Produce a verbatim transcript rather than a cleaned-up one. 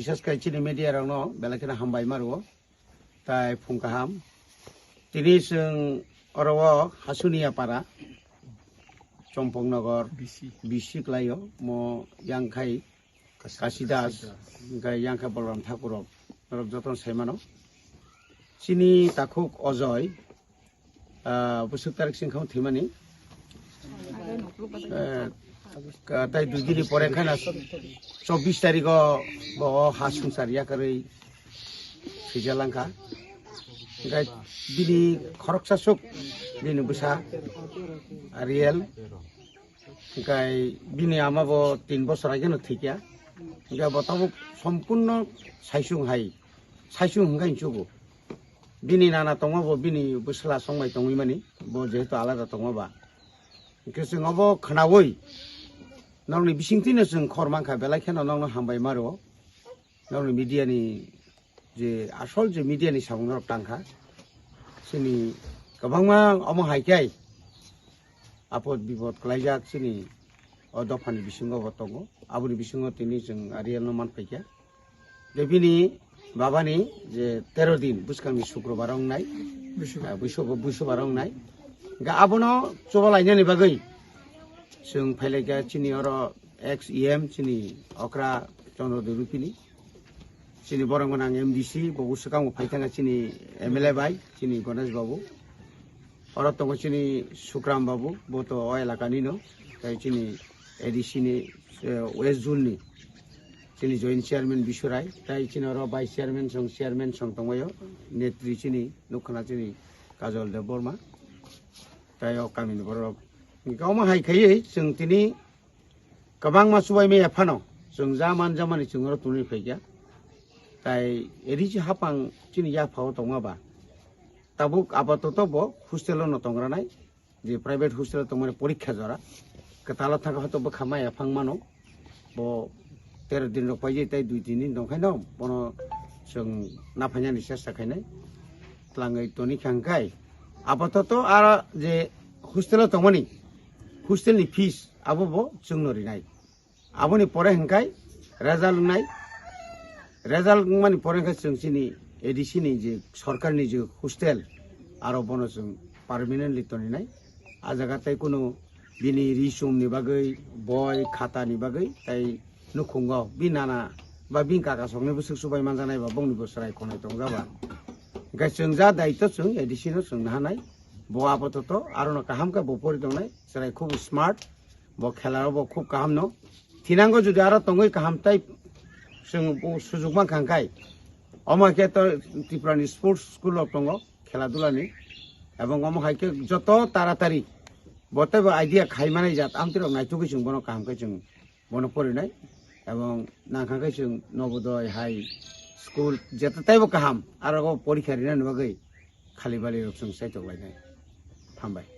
Bises khe chini media rokno belai kheno hambai ma rwo. Tai phung kaham. Tini chwng oro o Hasunia para, Chompong Nogor, B C. B C kwlaio, mo yang khai Kasi Das, hingkhe yang khe Bolram Thakur rok, norok jotono sai mano. Chini takhuk Ojoy, ah, bwswk tarik singkha thwimani. Eh, ka-, tai dui dini pore khana chobbish tarikh o bo ha sungsar yakarwi thwijalangkha. Hingkhe bini khoroksa swk bini bwsa Ariel. Hingkhe bini ama bo tin bosor ageno thwikya. Hingkhe bo tabuk sompurno saisung hai, saisung hingkhe hinchugo. Bini nana tongma bo bini bwsla songbai tongwi mani, bo jehetu alada tongma ba. Hingkhe chwng obo khnaui nokni bisingtwino chwng khor mankha, belai kheno nokno hambai ma rwo. Nokni media ni je asol je media ni samung rok tangkha, chini kwbangma omo hai khe apod bipod kwlaijak chini o dophani bisingo bo tongo. Aboni bisingo tini chwng Ariel no manphaikha. Je bini babani je tero din bwskangni Sukrobar wngnai, Busu-, ah, Busu-, Busubar wngnai. Hingkhe abono chubalainani bagwi chwng phailaikha chini oro ex E M chini okra Chandra Rupini. Chini borok gwnang M D C, bo swkang bo phai thangkha chini M L A bai, chini Ganesh babu. Oro tongo chini Sukram babu, bo to o elaka ni no, tai chini A D C ni, eh, West Zone ni, chini joint chairman Bisu Rai, tai chini oro vice chairman song, chairman song tongbaio, netri chini, nukhana chini Kajol Debbarma, tai o kami ni borok. Hingkhe omo hai khaiwi chwng tini kwbangma chubaimaya phano chwng ja man jamani chwng oro tongwi phaikha. Tai riji hapang chini yaphao tongma ba tabuk apatoto bo hostel-o no tongranai, je private hostel-o tongmani porikha jora kwtalo thangkha hoito bwkha maya phang mano. Bo tero din rok paijai tai dui tin din tongkhaino bono chwng naphainani chesta khainai. Tlangwi tonikha hwnkhe apatoto aro je hostel-o tongmani hostel ni fees abo bo chwngno rinai. Aboni pore hwnkhe result wngnai. Result wngmani pore hwnkhe chwng chini A D C ni je sorkar ni je hostel aro bono chwng permanently toninai. A jaga tai kunu bini ri chum ni bagwi, boi khata ni bagwi tai nukhungo bini nana ba bini kaka songni bwswk chubai manjaknai ba bongni bo chwrai khonai tongjaba. Hwnkhe chwng ja daitw chwng A D C no chwng nahanai. Bo apatoto arono kaham khe bo pori tongnai, chwrai khub smart, bo khela rok bo khub kaham no. Thinango jodi aro tongwi kaham tai chwng bo sujuk mankha hwnkhe. Omo hai khe to Tripura ni sports school rok tongo, khela dula ni. Ebong omo hai khe joto taratari bo teibo idea khai manai jat amtwi rok naithogwi chwng bono kaham khe chwng bono porinai. Ebong nangkha khe chwng Nobodoy hai school jeta teibo kaham aro o porikha rinani bagwi khali bali rok chwng saitok lainai. Hambai.